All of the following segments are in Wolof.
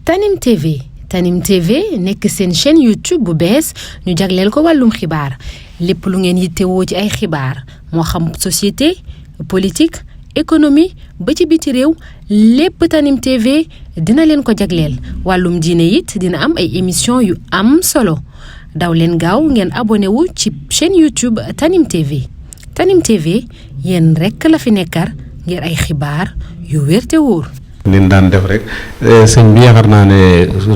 Tanim TV Tanim TV nekk seen chaîne YouTube bu bees ñu jagleel ko wàllum xibaar lépp lu ngeen yittewoo ci ay xibaar moo xam société politique économie ba ci biti réew lépp Tanim TV dina leen ko jagleel wàllum diine it dina am ay émission yu am solo daw leen gaaw ngeen abonné wu ci chaîne YouTube Tanim TV Tanim TV yéen rekk la fi nekkar ngir ay xibaar yu wér te wóor. leen daan def rek sëñ bi yaakaar naa ne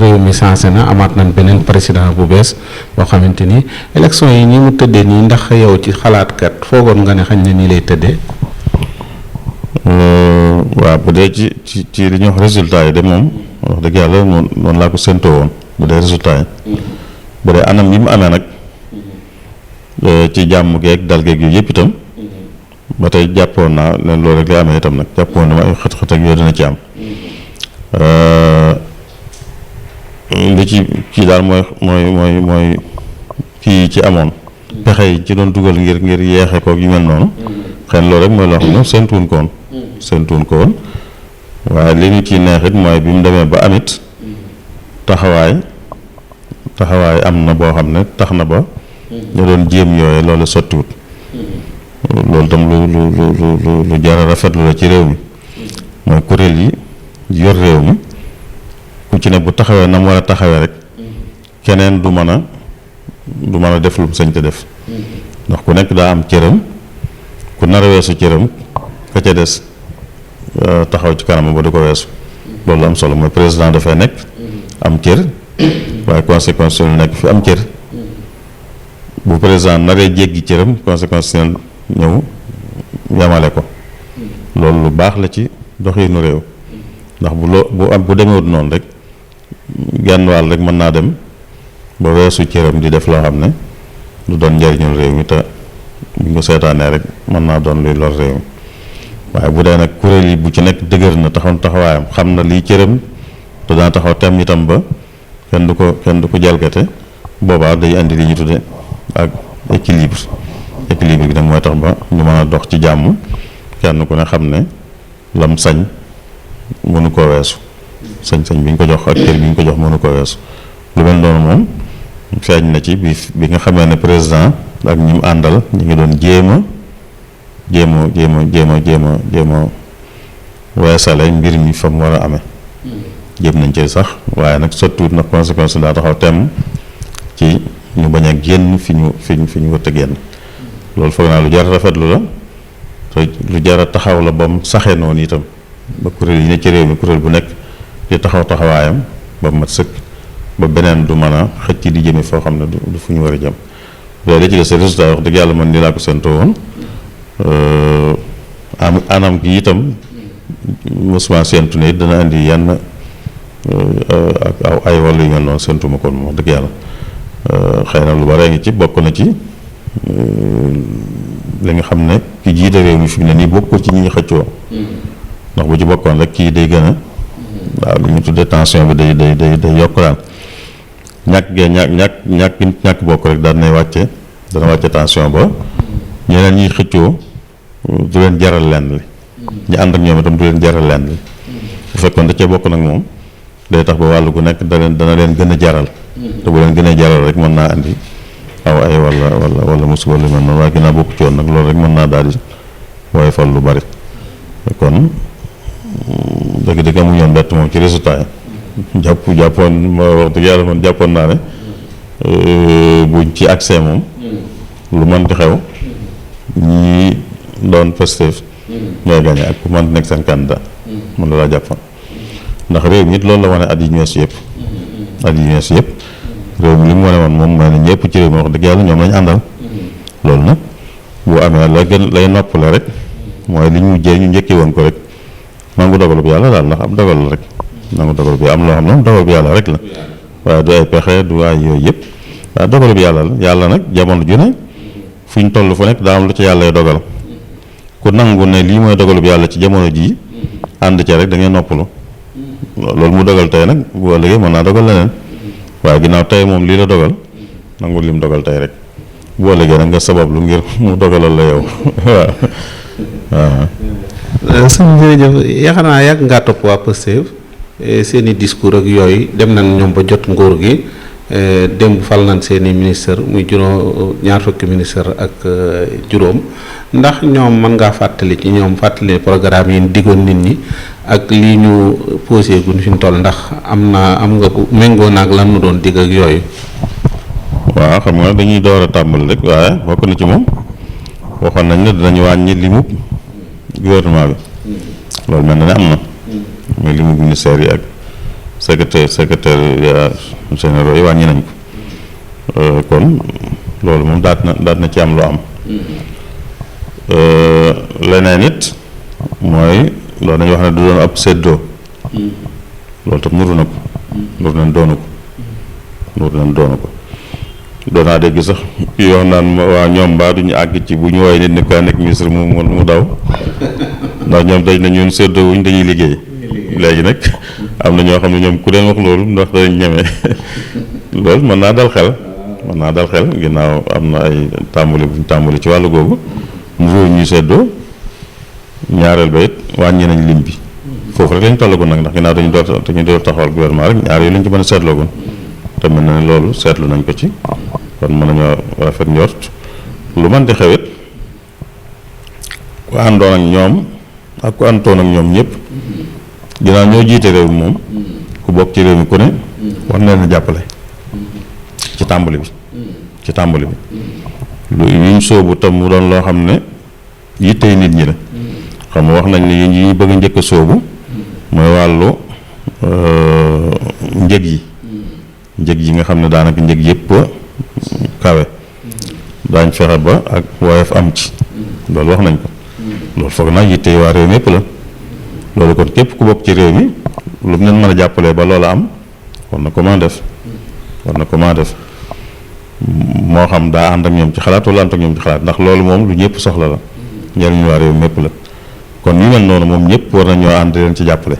réew mi changé na amaat nañ beneen président bu bees boo xamante ni élection yi ni mu tëddee nii ndax yow ci xalaatkat foogoon nga ne xañ na nii lay tëddee. waaw bu dee ci li ñuy wax résultat yi de moom wax dëgg yàlla noonu laa ko séntoo woon bu dee résultat yi bu dee anam yi mu amee nag ci jàmm geeg dal geeg yooyu yëpp itam ba tey jàppoon naa ne loolu rek lay amee itam nag jàppoon na ma ay xët-xët ak yooyu dina ci am li ci daal mooy kii ci amoon pexe yi ci doon dugal ngir yeexe ko yu mel noonu xëy na loolu rek mooy loo xam ne séntuwuñ ko woon waaye li ñu ciy neexit mooy bi mu demee ba amit taxawaay am na boo xam ne tax na ba ñu doon jéem yooyu loolu sottiwut loolu tam lu jar a rafetlu la ci réew mi mooy kuréel yi yor réew mi ku ci ne bu taxawee na mu war a taxawee rek keneen du mën a def lu mu sañ te def ndax ku nekk daa am cëram ku nar a weesu cëram ka ca des taxaw ci kanam ba du ko weesu loolu am solo mooy président dafay nekk am cër waaye conséquence yu nekk fi am cër bu président naree jéggi cëram conséquence ñëw yamale ko loolu lu baax la ci doxinu réew ndax bu demewut noonu rek genn wàll rek mën naa dem ba weesu cëram di def loo xam ne du doon njariñul réew mi te bu ñu ko seetaanee rek mën naa doon luy lor réew mi waaye bu dee nag kuréel yi bu ci nekk dëgër na taxawaayam xam na lii cëram te dana taxaw tem itam ba kenn du ko jalgate boobaa day indi li ñu tudde ak équilibre bi nag mooy tax ba ñu mën a dox ci jàmm kenn ku ne xam ne lam sañ mënu koo weesu sañ-sañ bi ñu ko jox ak cër bi ñu ko jox mënu koo weesu lu mel noonu moom feeñ na ci bi nga xamee ne président ak ñi mu àndal ñu ngi doon jéem a weesale mbir mi fa mu war a amee jéem nañ ci sax waaye nag sottiwut nag conséquence daa taxaw temm ci ñu bañ a génn fi ñu wër a génn loolu foog naa lu jar a rafetlu la te lu jar a taxaw la ba mu saxee noonu itam ba kuréel yi ne ci réew mi kuréel bu nekk di taxawaayam ba mat sëkk ba beneen du mën a xëcc di jëme foo xam ne du fu ñu war a jëm loolu la ci des résultat wax dëgg yàlla man ni laa ko séentoo woon anam gi itam mosuma séentu ne it dana indi yenn ak ay wàllu yu mel noonu séentuma kon moom wax dëgg yàlla xëy na lu bare ngi ci bokk na ci li nga xam ne ki jiite réew mi fi mu ne nii bokkul ci ñi ñu xëccoo ndax bu ci bokkoon rek kii day gën a waaw li ñu tuddee tension bi day yokk daal ñàkk bokk rek dana wàcce tension ba ñeneen ñiy xëccoo du leen jaral lenn li ñu ànd ak ñoom itam du leen jaral lenn li bu fekkoon da cee bokk nag moom day tax ba wàllu gu nekk dana leen gën a jaral te bu leen gën a jaral rek mën naa andi aw ay wala musiba lu mel noonu waaye ginnaaw bokk ci woon nag loolu rek mën naa daal di waaye fal lu bari kon dëgg-dëgg amuñu woon bett moom ci résultat yi jàppoon ma wax dëgg yàlla man jàppoon naa ne buñ ci accès moom lu mën di xew ñi doon Pastef ñooy gagné ak ku mën di nekk seen candidat man la laa jàppoon ndax réew mi it loolu la wane at yi ñu weesu yëpp réew mi li mu wane woon moom mooy ne ñëpp ci réew mi wax dëgg yàlla ñoom lañu àndal loolu nag bu amee lay noppale rek mooy li ñu njëkkee woon ko rek nangu dogalu bu yàlla daal ndax am dogal la rek nangu dogalu bu am loo xam ne dogalu bu yàlla rek la waaye du ay pexe du ay yooyu yëpp waaye dogalu bu yàlla la yàlla nag jamono ju ne fu ñu toll fu nekk daa am lu ci yàlla dogal ku nangu ne lii mooy dogalu bu yàlla ci jamono jii ànd ca rek da ngay noppalu loolu mu dogal tey nag bu ëllëgee mën naa dogal leneen waaye ginnaaw tey moom lii la dogal nangu lim dogal tey rek bu ëllëgee nag nga sabablu ngir mu dogalal la yow waaw. sëñ jërëjëf yaakaar naa yàgg ngaa topp waa Pastef seeni discours ak yooyu dem nañ ñoom ba jot nguur gi démb fal nañ seeni ministre muy ñaar fukki ministre ak juróom ndax ñoom mën ngaa fàttali ci ñoom fàttali programme yi diggoon nit ñi ak lii ñu posé gun fi ñu toll ndax am nga ko méngoo naag lan nu doon digg ak yooyu. waaw xam nga dañuy door a tàmbali rek waaye bokk na ci moom waxoon nañ ne dinañu wàññi limu gouvernement bi loolu mel na ne am na muy limu ministère yi ak secrétaire généraux yi wàññi nañ ko kon loolu moom daat na ci am lu am leneen it mooy loolu dañuy wax ne du doon ab séddoo loolu tam nuru na ko nuru nañ doonu ko doonaa dégg sax yoo naan waa ñoom mbaa duñu àgg ci bu ñu woowee nit ni kaa nekk ministre mu daw ndax ñoom dañ na ñun séddoo wuñ dañuy liggéey léegi nag am na ñoo xam ne ñoom ku leen wax loolu ndax dañ ñeme loolu mën naa dal xel ginnaaw am na ay tàmbali ci wàllu googu mu wóor ñuy séddoo ñaareel ba it wàññi nañ lim bi foofu rek lañ tollagoon nag ndax ginnaaw dañu door taxawal gouvernement rek ñaar yooyu lañ ci mën a seetloogoon te mel na ne loolu seetlu nañ ko ci kon mën nañoo rafet njort lu mën di xewit ku àndoon ak ñoom ak ku àndoon ak ñoom ñëpp ginnaaw ñoo jiite réew mi moom ku bokk ci réew mi ku ne war na leen a jàppale ci tàmbali bi lu yuñ sóobu tam mu doon loo xam ne yittey nit ñi la xam nga wax nañ ne yi ñuy bëgg a njëkk a sóobu mooy wàllu njëg yi nga xam ne daanaka njëg yëpp kawe daañ fexe ba ak woyof am ci loolu wax nañ ko loolu foog naa yittey waa réew mi yëpp la loolu kon képp ku bokk ci réew mi lu mu leen mën a jàppalee ba loola am war na ko maa def moo xam daa ànd ak ñoom ci xalaat wala ànd ak ñoom ci xalaat ndax loolu moom lu ñëpp soxla la njëriñu waa réew mi yëpp la kon yu mel noonu moom ñëpp war nañoo ànd leen ci jàppale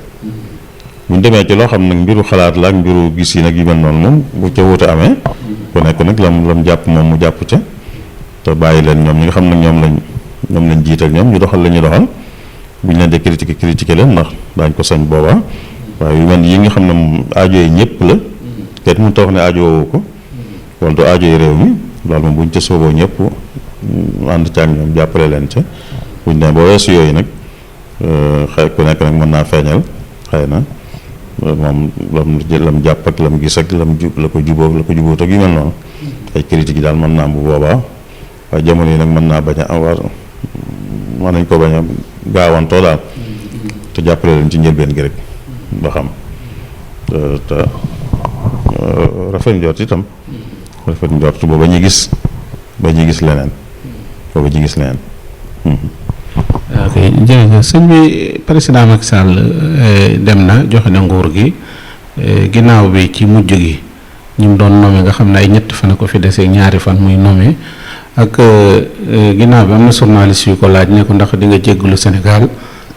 bu ñu demee ci loo xam nag mbiru xalaat la ak mbiru gis yi nag yu mel noonu moom bu ca wuute amee ku nekk nag lam jàpp moom mu jàpp ca te bàyyi leen ñoom ñi nga xam ne ñoom lañ jiital ñoom ñu doxal la ñuy doxal bu ñu leen di critiquer leen ndax daañ ko sañ boobaa waaye yu mel yi nga xam ne moom aajo yi ñëpp la te mu tax ne aajo woo ko wala du aajo yi réew mi loolu moom bu ñu ca sooboo ñëpp ànd ca ak ñoom jàppale leen ca bu ñu demee ba weesu yooyu nag xëy ku nekk nag mën naa feeñal xëy na moom lam jàpp ak lam gis ak la ko jubóot ak yu mel noonu ay critiques yi daal mën naa am bu boobaa waaye jamono yi nag mën naa bañ a war mën nañ ko bañ a gaawantoo daal te jàppale leen ci njëlbeen gi rek ba xam te rafet njort itam rafet njort booba ñu gis leneen ok jërëjëf sëñ bi président Macky Sall dem na joxe na nguur gi ginnaaw bi ci mujj gi ñu mu doon nommé nga xam ne ay ñett fan ko fi desee ñaari fan muy nommé ak ginnaaw bi am na journaliste yu ko laaj ne ko ndax di nga jéggalu Sénégal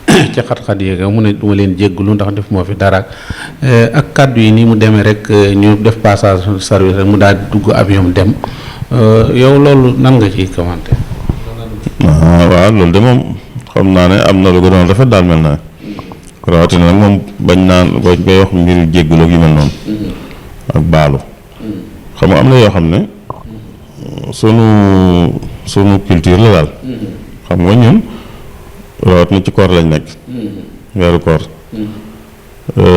ci xat-xat yeega mu ne duma leen jéggalu ndax def moo fi dara ak kàddu yi ni mu demee rek ñu def passage service rek mu daal di dugg avion dem yow loolu nan nga ciy commenté. waaw loolu de moom xam naa ne am na lu ko doon rafet daal mel na rawatina nag moom bañ koy wax mbiru jéggalu ak yu mel noonu ak baalu xam nga am na yoo xam ne sunu culture la daal xam nga ñun rawat na ci koor lañ nekk weeru koor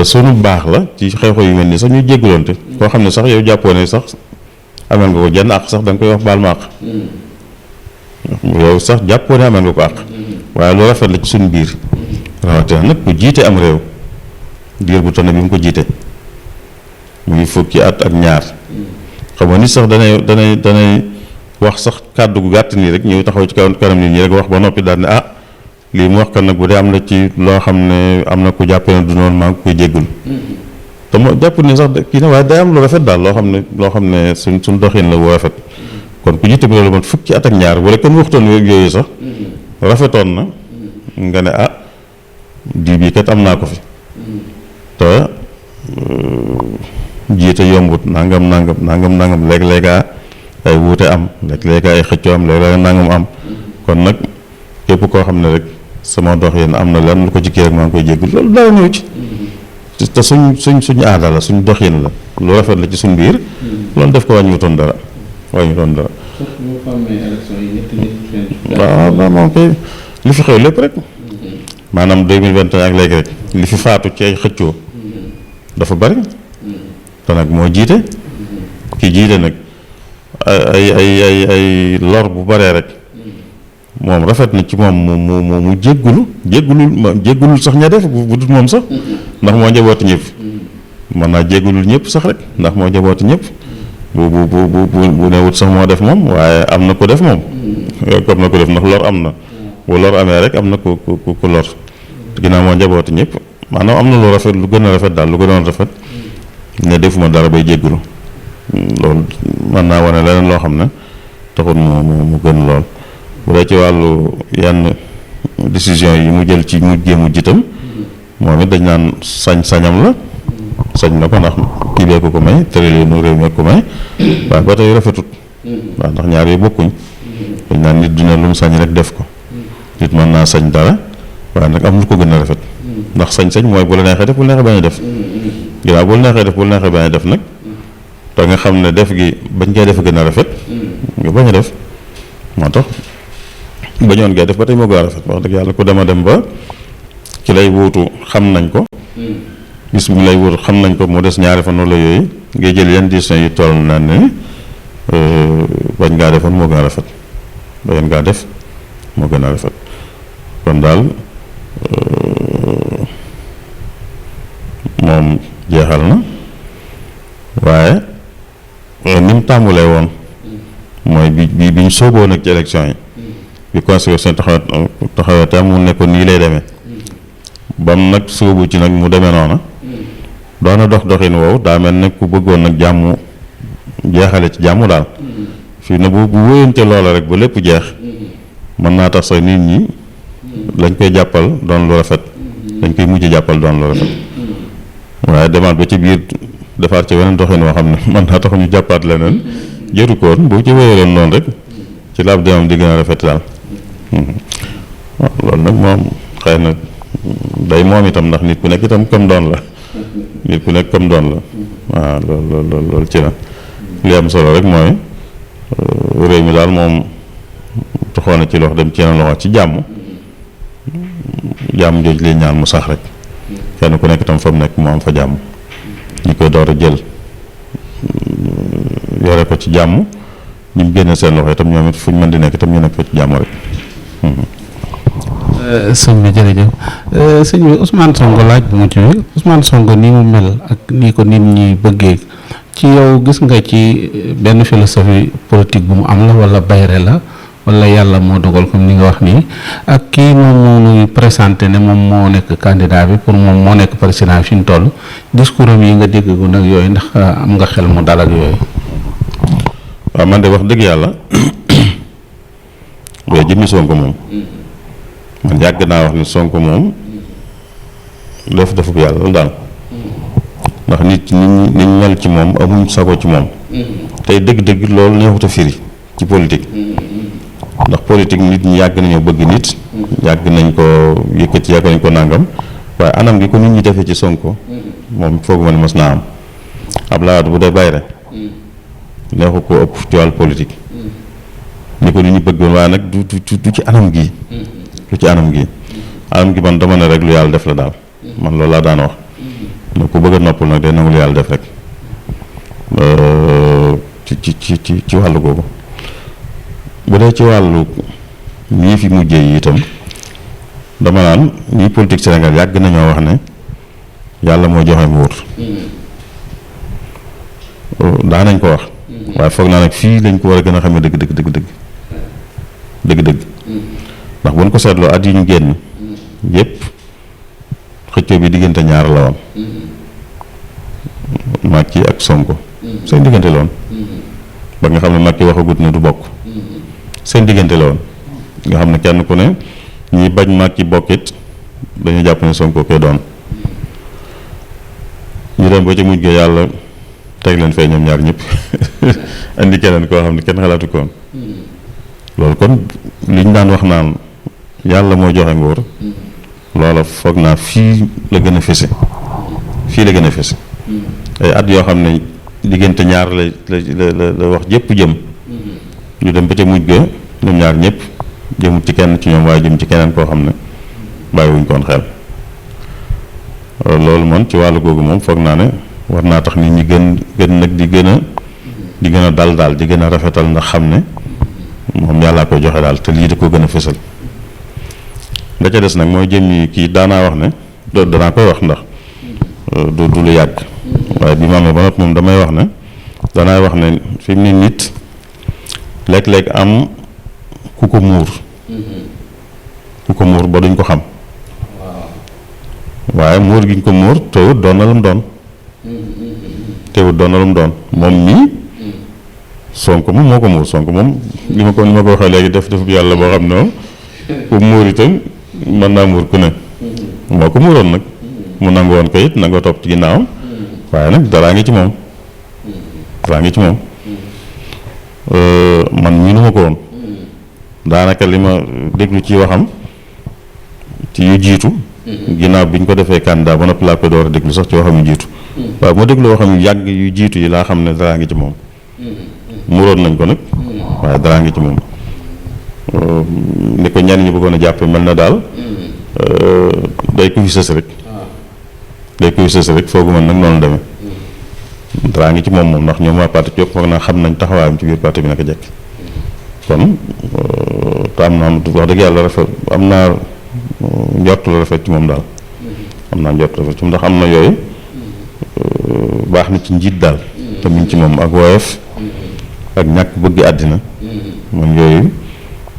sunu baax la ci xew-xew yu mel nii sax ñu jéggaloonte koo xam ne sax yow jàppoo ne sax amel nga ko jenn àq sax da nga koy wax baal ma àq yow sax jàppoo ne amel nga ko àq waaye lu rafet la ci suñu biir rawatina nag ku jiite am réew diir bu tonne bi mu ko jiite muy fukki at ak ñaar xam nga nit sax danay wax sax kàddu gu gàtt nii rek ñëw taxaw ci kanam nit ñi rek wax ba noppi daal ne lii mu wax kan nag bu dee am na ci loo xam ne am na ku jàppee ne du noonu maa ngi koy jéggul te moo jàpp ni sax kii ne waaye day am lu rafet daal loo xam ne suñ doxin la bu rafet kon ku jiite bi loolu man fukki at ak ñaar wala kenn waxtoon yooyu sax rafetoon na nga ne di bii kat am naa ko fi te jiite yombut nangam léeg-léeg ay wuute am léeg-léeg ay xëccoo am léeg-léeg nangam am kon nag képp koo xam ne rek sama dox yéen am na lan lu ko ci kii rek maa ngi koy jéggul loolu dara ñëw ci te suñ aada la suñ doxin la lu rafet la ci suñ biir loolu def ko wàññiwutoon dara. waaw moom kay li fi xew lépp rek maanaam 2021 ak léegi rek li fi faatu ci ay xëccoo dafa bari te nag moo jiite ki jiite nag ay lor bu baree rek moom rafet na ci moom mu jéggulul sax ña def bu dul moom sax ndax moo njabooti ñëpp mën naa jéggulul ñëpp sax rek ndax moo njabooti ñëpp bu newut sax moo def moom waaye am na ko def moom am na ko def ndax lor am na bu lor amee rek am na ku lor ginnaaw moo njabooti ñëpp maanaam am na lu rafet lu gën a rafet daal lu gënoon rafet ne defuma dara bay jéggulu loolu mën naa wane leneen loo xam ne taxul mu gën lool bu dee ci wàllu yenn décision yi mu jël ci mujjee mujj itam moom it dañ naan sañ-sañam la sañ na ko ndax kii bee ko may tërëleenu réew mi ko may waaye ba tey rafetut waaw ndax ñaar yooyu bokkuñ dañ naan nit dina lu mu sañ rek def ko nit mën naa sañ dara waaye nag am lu ko gën a rafet ndax sañ-sañ mooy bu la neexee def bu la neexee bañ a def ginnaaw bu la neexee def bu la neexee bañ a def nag te nga xam ne def gi bañ koy def gën a rafet nga bañ a def moo tax bañoon ngay def ba tey moo gën a rafet wax dëgg yàlla ku dem ba ci lay wuutu xam nañ ko bis bu lay wuutu xam nañ ko mu des ñaari fan wala yooyu ngay jël yenn décision yi toll naan ne bañ ngaa defoon moo gën a rafet bañ ngaa def moo gën a rafet kon daal moom jeexal na waaye ni mu tàmbulee woon mooy bi ñu sooboo nag ci élection yi bi constitution taxawee tam mu ne ko nii lay demee bam nag sóobu ci nag mu demee noona doona doxin woowu daa mel ne ku bëggoon nag jàmm jeexale ci jàmm daal fii ne bu wóyante loola rek ba lépp jeex mën naa tax sax nit ñi lañ koy jàppal doon lu rafet dañ koy mujj jàppal doon lu rafet waaye demaat ba ci biir defaat ci weneen doxin woo xam ne mën naa tax ñu jàppaat leneen jëru koon boo ci wéyaloon noonu rek ci laab demam di gën a rafet daal waaw loolu nag moom xëy na day moom itam ndax nit ku nekk itam comme doon la nit ku nekk comme doon la waaw loolu ci la li am solo rek mooy réew mi daal moom taxoon na ci loxo dem ci yeneen loxo ci jàmm jooju li ñaan mu sax rek kenn ku nekk itam fa mu nekk mu am fa jàmm ñi koy door a jël yore ko ci jàmm ñu mu génne seen loxo itam ñoom it fu ñu mën di nekk itam ñu nekk fa ci jàmm rek. sëñ bi jërëjëf sëñ bi Ousmane Sonko laaj bu mu ci Ousmane Sonko ni mu mel ak ni ko nit ñi bëggee ci yow gis nga ci benn philosophie politique bu mu am la wala bayre la wala yàlla moo dogal comme ni nga wax nii ak kii moom moo nuy présenté ne moom moo nekk candidat bi pour moom moo nekk président fi mu toll discours am yi nga dégg ko nag yooyu ndax am nga xel mu dal ak yooyu. waaw man de wax dëgg yàlla waaye jëmmi Sonko moom man yàgg naa wax ni Sonko moom def bu yàlla daal ndax nit ñi mel ci moom amuñ sago ci moom tey dëgg-dëgg loolu neexut a firi ci politique ndax politique nit ñi yàgg nañoo bëgg nit yàgg nañ ko yëkkati yàgg nañ ko nàngam waaye anam gi ko nit ñi defee ci Sonko moom foog ma ne mas naa am Abdoulaye Wade bu dee bayre neexu ko ëpp ci wàllu politique ni ko nit ñi bëggoon waaye nag du ci anam gi du ci anam gi man dama ne rek lu yàlla def la daal man loolu laa daan wax ne ku bëgg a noppal nag day nangu lu yàlla def rek ci wàllu googu bu dee ci wàllu ñii fi mujjee yi itam dama naan ñii politique Sénégal yàgg nañoo wax ne yàlla moo joxe nguur daa nañ ko wax waaye foog naa nag fii lañ ko war a gën a xamee dëgg ndax bu ñu ko seetloo at yi ñu génn yépp xëccoo bi diggante ñaar la woon Macky ak Sonko seen diggante la woon ba nga xam ne Macky waxagut ne du bokk seen diggante la woon nga xam ne kenn ku ne ñi bañ Macky bokkit dañu jàpp ne Sonko koy doon ñu dem ba ca mujj ga yàlla teg leen fay ñoom ñaar ñëpp andi keneen koo xam ne kenn xalaatu ko woon loolu kon li ñu daan wax naan yàlla moo joxe nguur loola foog naa fii la gën a fese fii la gën a fës ay at yoo xam ne diggante ñaar la wax jëpp jëm ñu dem ba ca mujj ga ñoom ñaar ñëpp jëmut ci kenn ci ñoom waaye jëm ci keneen koo xam ne bàyyiwuñ koon xel loolu man ci wàllu googu moom foog naa ne war naa tax nit ñi gën nag di gën a dal daal di gën a rafetal ndax xam ne moom yàllaa koy joxe daal te lii da ko gën a fësal la ca des nag mooy jëmmi kii daanaa wax ne danaa koy wax ndax du lu yàgg waaye bi ma amee ba noppi moom damay wax ne danaay wax ne fi mu ne nit léeg-léeg am ku ko muur ba duñ ko xam waaye muur giñ ko muur teewut doon na lu mu doon moom mii Sonko moom moo ko muur Sonko moom li ma ko waxee léegi def yàlla boo xam ne ku muur itam mën naa muur ku ne moo ko muuroon nag mu nangu woon ko it nangoo topp ci ginnaawam waaye nag daraa ngi ci moom man miinu ma ko woon daanaka li ma déglu ci waxam ci yu jiitu ginnaaw bi ñu ko defee candidat ba noppi laa koy door a déglu sax ci waxam yu jiitu waaw ma déglu waxam yu yàgg yu jiitu yi laa xam ne daraa ngi ci moom muroon nañ ko nag waaye daraa ngi ci moom ni ko ñenn ñi bëggoon a jàppe mel na daal day ko fi sës rek foogu man nag noonu demee daraa ngi ci moom ndax ñoom waa parti yëpp foog naa xam nañ taxawaayam ci biir parti bi naka jekk kon te am naa wax dëgg yàlla rafet am naa njort la rafet ci moom daal am naa njort rafet ci moom ndax am na yooyu baax na ci njiit daal te mu ngi ci moom ak woyof ak ñàkk bëgg àddina man yooyu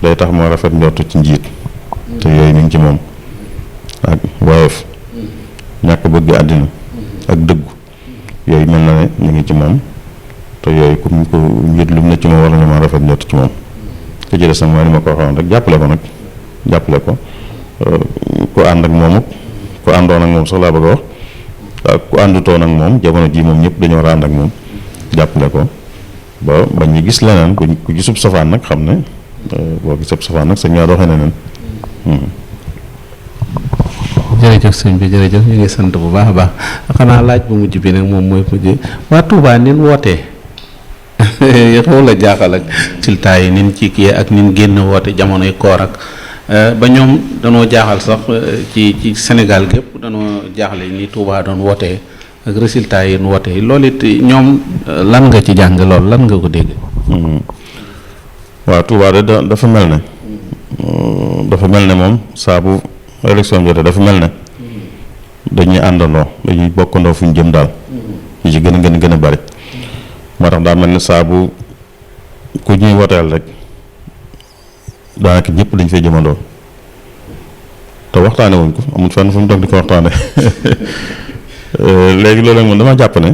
day tax moo rafet njort ci njiit te yooyu mi ngi ci moom ak woyof ñàkk bëgg àddina ak dëggu yooyu mel na ne ñu ngi ci moom te yooyu ku njiit lu mu ne ci moom war na ma rafet njort ci moom te jëlee sama mooy ni ma ko waxoon rek jàppale ko ku ànd ak moom ku àndoon ak moom sax laa bëgg a wax ak ku àndutoon ak moom jamono ji moom ñëpp dañoo war a ànd ak moom jàppale ko ba ñu gis leneen ku gisub safaan nag xam ne boo gisub safaan nag sañ ngaa doxee neneen. jërëjëf sëñ bi jërëjëf ñu ngi sant bu baax a baax xanaa laaj bu mujj bi nag moom mooy mujj waa Touba nin wootee xaw la jaaxal ak résultat yi nin ci kii ak nin génn woote jamonoy koor ak ba ñoom danoo jaaxal sax ci Sénégal gépp danoo jaaxle ni Touba doon wootee ak résultat yi nu wootee loolu it ñoom lan nga ci jàng lool lan nga ko dégg. waaw Touba de dafa mel ne moom saa bu élection jotee dafa mel ne dañuy àndandoo dañuy bokkandoo fu ñu jëm daal ñu ci gën a bari moo tax daa mel ne saa bu ku ñuy woteel rek daanaka ñëpp dañ fay jëmandoo te waxtaane wuñ ko amul fenn fu ñu toog di ko waxtaane léegi loolu moom dama jàpp ne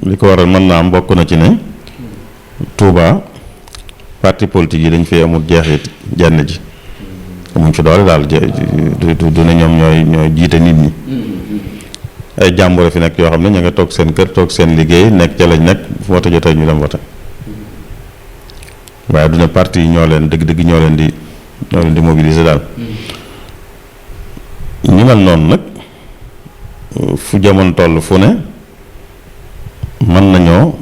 li ko waral mën naa am bokk na ci ne Touba parti politique yi dañ fay amul jeexit jenn ji amuñ fi doole daal du ne ñoom ñooy jiite nit ñi ay jàmbure fi nekk yoo xam ne ñu nga toog seen kër toog seen liggéey nekk ca lañ nekk fu wote jotee ñu dem wote waaye du ne parti yi ñoo leen di mobiliser daal ñu mel noonu nag fu jamono toll fu ne mën nañoo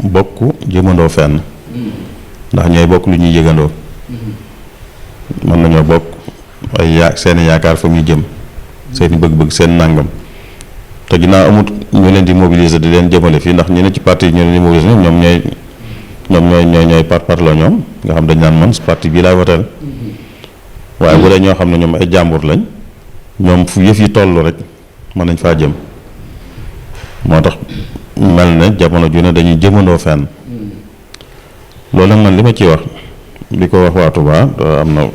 bokk jëmandoo fenn ndax ñooy bokk lu ñuy yëgandoo mën nañoo bokk seeni yaakaar fa muy jëm seeni bëgg-bëgg seen nàngam te ginnaaw amut ñu leen di mobiliser di leen jëmale fii ndax ñu ne ci parti yi ñu leen di mobiliser ñoom ñooy parloo ñoom nga xam dañ naan man parti bii laay woteel waaye bu dee ñoo xam ne ñoom ay jàmbur lañ ñoom fu yëf yi toll rek mën nañ faa jëm moo tax mel ne jamono ju ne dañuy jëmandoo fenn loolu nag man li ma ciy wax li ko wax waa Touba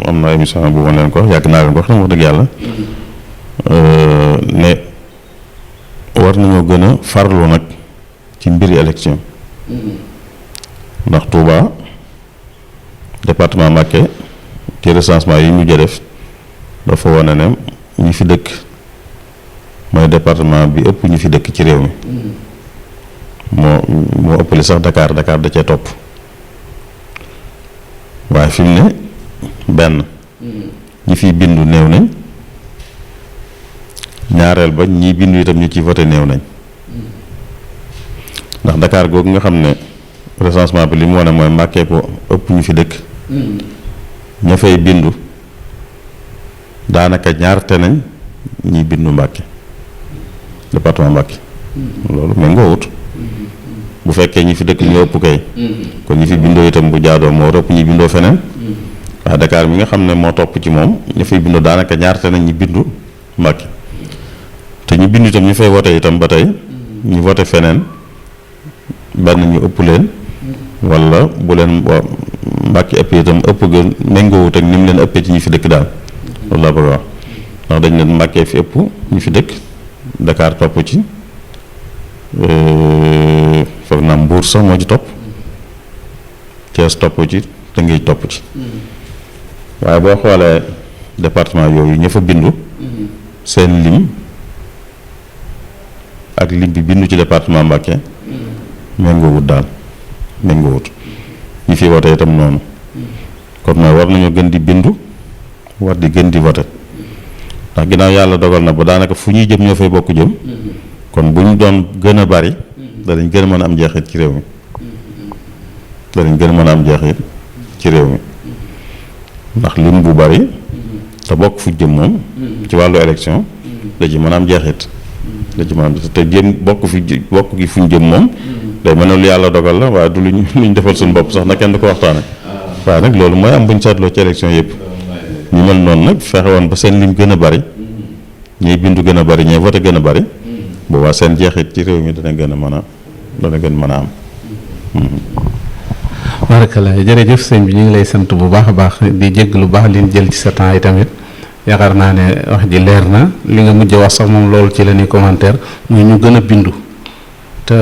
am na émission bu ma leen ko yàgg naa leen ko wax na wax dëgg yàlla ne war nañoo gën a farlu nag ci mbiri élection ndax Touba département Mbacké ci recensement yi ñu def dafa wane ne ñi fi dëkk mooy département bi ëpp ñu fi dëkk ci réew mi moo ëppale sax Dakar da cee topp waaye fi mu ne benn ñi fiy bindu néew nañ ñaareel ba ñi bindu itam ñu ci voté néew nañ ndax Dakar googu nga xam ne recensement bi li mu wane mooy Mbàkke ko ëpp ñu fi dëkk ña fay bindu daanaka ñaarte nañ ñi bindu Mbàkke département Mbàkke loolu méngoowut bu fekkee ñi fi dëkk ñoo ëpp kay kon ñi fi bindoo itam bu jaadoo moo ëpp ñi bindoo feneen waaye Dakar mi nga xam ne moo topp ci moom ña fay bindoo daanaka ñaarte nañ ñi bindu Mbàkke te ñu bindu itam ñu fay wote itam ba tey ñu wote feneen benn ñu ëpp leen wala bu leen Mbàkke ëpp itam ëpp gën méngoowut ak ni mu leen ëppee ci ñi fi dëkk daal loolu laa bëgg a wax ndax dañ leen Mbàkke fi ëpp ñu fi dëkk Dakar topp ci foog naa Mbuur sax moo ci topp Thiès topp ci Tëngéej topp ci waaye boo xoolee département yooyu ña fa bindu seen lim ak lim bi bindu ci département Mbàkke méngoowut daal méngoowut ñi fi wote itam noonu kon mooy war nañoo gën di bindu war di gën di vote ndax ginnaaw yàlla dogal na ba daanaka fu ñuy jëm ñoo fay bokk jëm kon bu ñu doon gën a bari danañ gën a mën a am jeexit ci réew mi danañ gën a mën a am jeexit ci réew mi ndax lim bu bari te bokk fu jëm moom ci wàllu élection da ci mën a am jeexit da ci mën a am te jëm bokk gi fu ñu jëm moom day mën a lu yàlla dogal la waaye du luñ defal suñu bopp sax na kenn du ko waxtaane waaye nag loolu mooy am buñ seetloo ci élection yëpp ñu mel noonu nag fexe woon ba seen lim gën a bari ñuy bindu gën a bari ñuy vote gën a bari boobaa seen jeexit ci réew mi dana gën a mën a am. barakallah jërëjëf sëñ bi ñu ngi lay sant bu baax a baax di jégg lu baax liñ jël ci sa temps yi tamit yaakaar naa ne wax ji leer na li nga mujj wax sax moom loolu ci la ñuy commentaire muy ñu gën a bindu te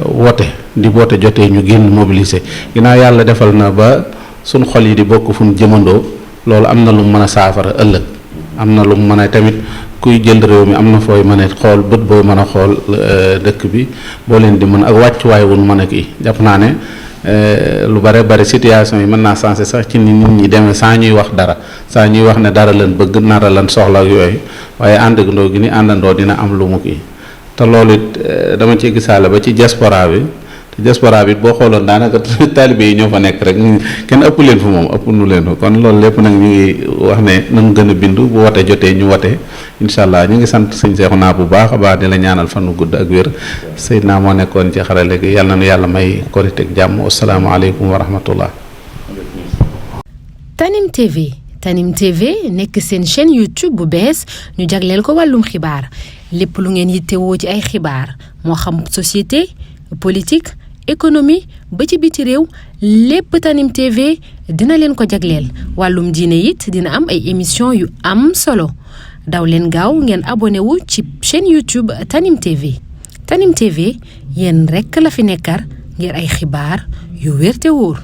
wote di woote jotee ñu génn mobiliser ginnaaw yàlla defal na ba suñ xol yi di bokk fu ñu jëmandoo loolu am na lu mën a saafara ëllëg am na lu mën a tamit kuy jël réew mi am na fooy mën a xool bët booy mën a xool dëkk bi boo leen di mën ak wàccuwaay wun mën a kii jàpp naa ne lu bare bari situation yi mën naa sensé sax ci ni nit ñi demee saa ñuy wax dara saa ñuy wax ne dara leen bëgg nara leen soxla ak yooyu waaye àndandoo gi ni àndandoo dina am lu mu kii te loolu it dama ci gisaale ba ci diaspora bi te diaspora bi boo xooloon daanaka taalibe yi ñoo fa nekk rek kenn ëpp leen fa moom ëpp nu leen fa kon loolu lépp nag ñu ngi wax ne nañ gën a bindu bu wote jotee ñu wote incha allah ñu ngi sant sëñ Seexuna bu baax a baax di la ñaanal fan nu gudd ak wér Seydina moo nekkoon ci xarale gi yàlla na yàlla may korite ak jàmm asalaamaaleykum wa rahmatullah. Tanim TV nekk seen chaîne YouTube bu bees ñu jagleel ko wàllum xibaar lépp lu ngeen yittewoo ci ay xibaar moo xam société politique économie ba ci biti réew lépp Tanim TV dina leen ko jagleel wàllum diine it dina am ay émission yu am solo daw leen gaaw ngeen abonné wu ci chaîne YouTube Tanim TV yéen rekk la fi nekkar ngir ay xibaar yu wér te wóor